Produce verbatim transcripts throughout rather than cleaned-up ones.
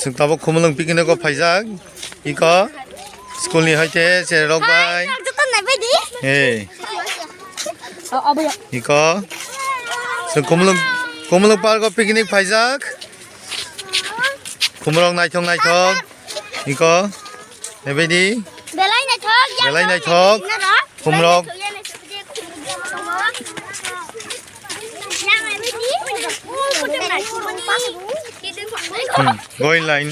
Chwng tabuk Khumulwng picnic o phaijak. Iko school ni hoite cherok bai. Joto naibaidi. Hey. Iko. Chwng Khumulwng, Khumulwng park o picnic phaijak. Khumulwng naithok naithok. Iko. Naibaidi. Belai naithok. Belai naithok. Khumrok. Hmm, go in line.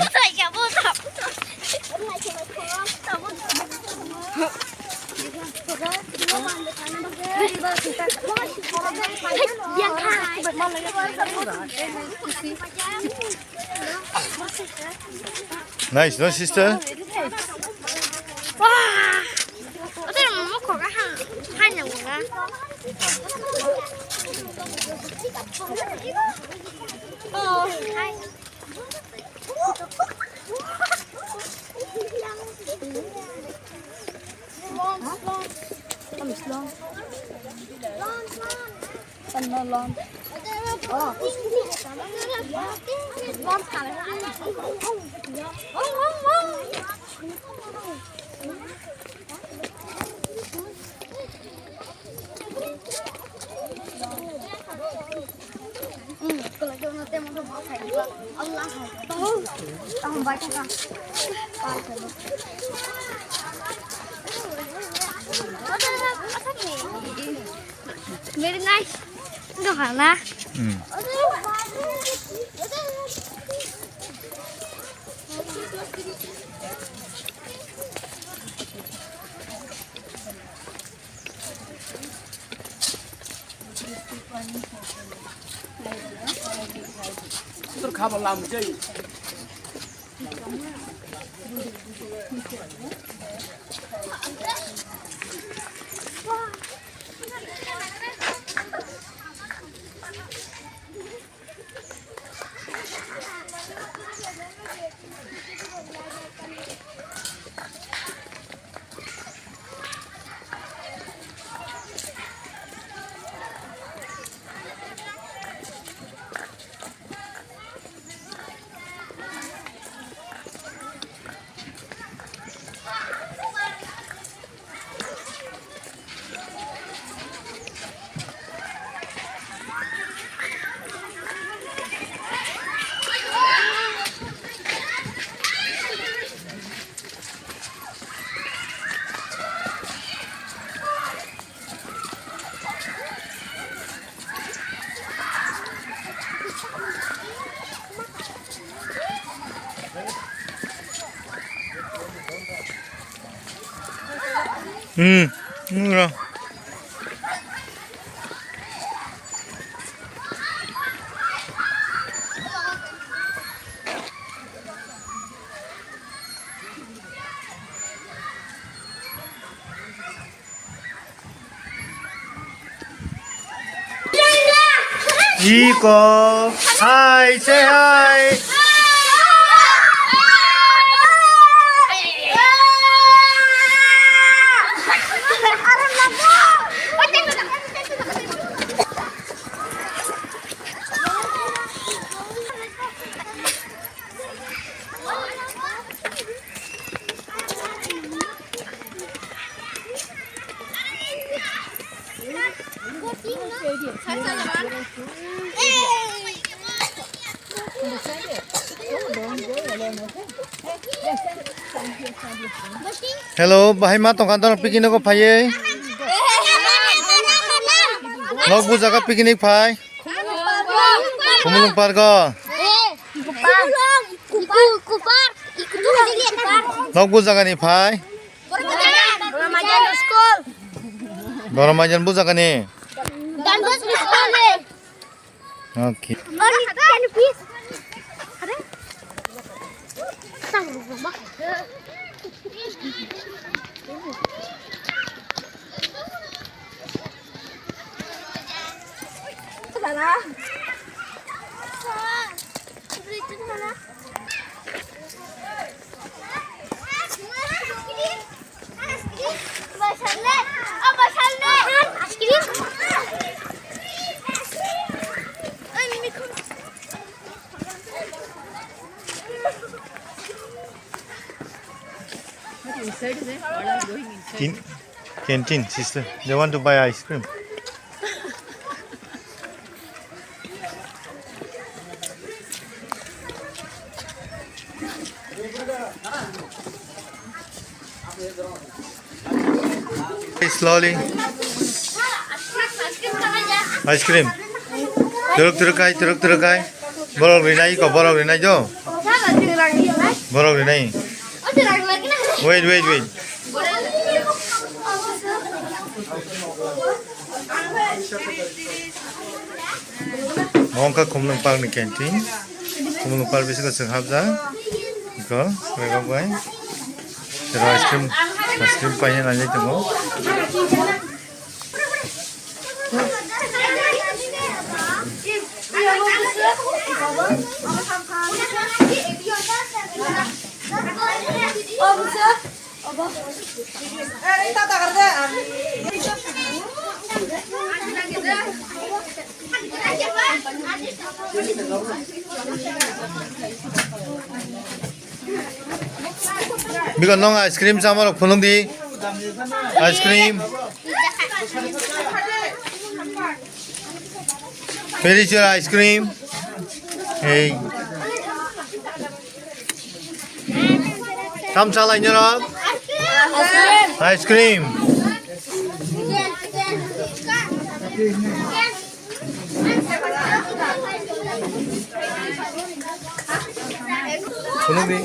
Nice, no, sister? Very nice. Gahana. Hmm. Hmm. Hmm. Iko, hai, say hi. Hello, bahai ma tongkha, norok picnic o phaiwi. Nok bujago picnic phai. Khumulwng park o. Kupar. Kupar. Nok bujagani phai. Ramajan school. Ramajan bujagani. Don Bosco school ni. Okay. Can you please? Inside is it? All are going inside. Kin-, canteen, sister. They want to buy ice cream. Slowly. Ice cream. Turuk turuk kai, turuk turuk kai. Borok rinai ko, borok rinai jo. Borok rinai. Wait, wait, wait. Mo wngkha Khumlwng Park ni canteen. Khumlwng Park bisingo chwng hapjak. Iko, rega bai. Ice cream, ice cream paina nangwi tongo. Biko nong ice cream chamorok phunukdi. Ice cream. Where is your ice cream? Hey. Tam salai nyorok. Ice cream. Phunukdi.